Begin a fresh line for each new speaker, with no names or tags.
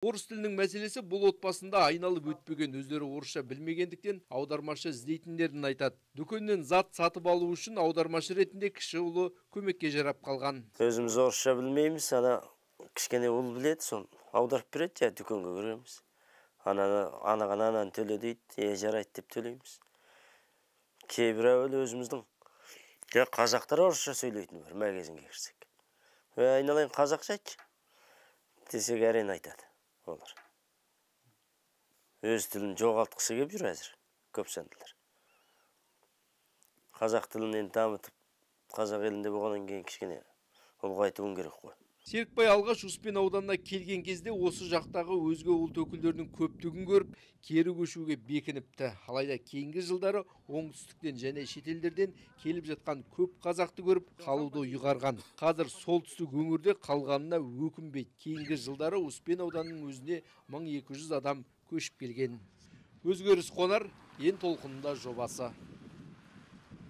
Орыс тілінің мәселесі бұл отбасында айналып өтпеген, өздері орысша білмегендіктен аудармашы іздейтіндерін айтады. Дүкеннен зат сатып алу үшін аудармашы ретінде кіші ұлы көмекке жарап қалған.
Өзіміз орысша білмейміз, ана кішкене ұл біледі, соны аударып береді, я дүкенге кіреміз. Анаған ананы төле дейді, жарайды деп төлейміз. Кейбір әуелі өзіміздің қазақтар орысша сөйлейтін бар, магазинге кірсек. Айналайын қазақша айтшы десек әрең айтады. Олар өз тілін жоғалтқысы келіп жүр әзір көп сандылар. Қазақ тілін енді дамытып, қазақ елінде болғаннан кейін кішкене ұлғайтуың керек қой.
Серікбай алғаш Успен ауданына келген кезде осы жақтағы өзге ұлт өкілдерінің көптігін көріп, кері көшуге бекініпті. Алайда кейінгі жылдары оңтүстіктен және шетелдерден келіп жатқан көп қазақты көріп, қалуды ұйғарған. Қазір солтүстік өңірде қалғанына өкінбейді. Кейінгі жылдары Успен ауданының өзіне 1200 адам көшіп келген. Өзгеріс қонар, Ен толқынында жобасы.